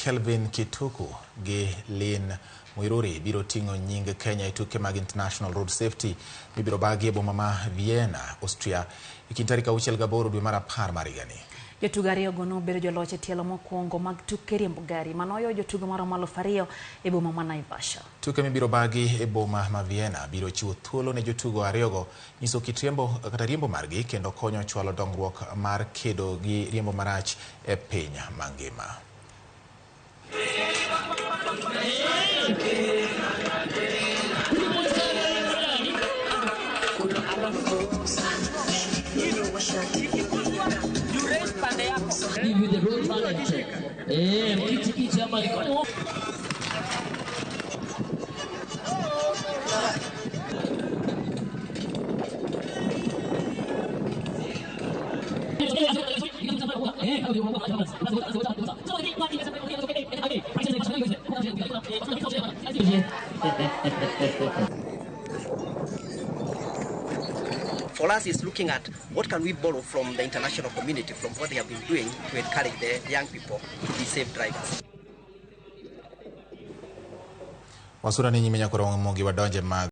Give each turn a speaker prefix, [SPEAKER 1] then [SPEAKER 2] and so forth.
[SPEAKER 1] Kelvin Kituku gi Lynn Muiruri biro ting'o nying Kenya e tuke mag International Road Safety mibiro bagi e boma ma Vienna, Austria e kind tarik 6 dwe mar 10 mar higani.
[SPEAKER 2] Jotugo ariyogo nobedo joloch e tielo mokwongo mag tuke riembo gari manoyo jotugo maromo 2000 e boma ma Naivasha.
[SPEAKER 1] Tuke mibiro bagi e boma ma Vienna biro chiwo thuolo ne jotugo ariyogo nyiso kit riembo kata riembo margi kendo konyo chwalo dongruok mar kedo gi riembo marach e piny mangima.
[SPEAKER 3] Give you the road talent. Mkichikichi ama
[SPEAKER 4] For us, it's looking at what can we borrow from the international community, from what they have been doing to encourage the young people to be safe drivers.
[SPEAKER 1] Wasura ni nyime nyakoro mogi wadonje mag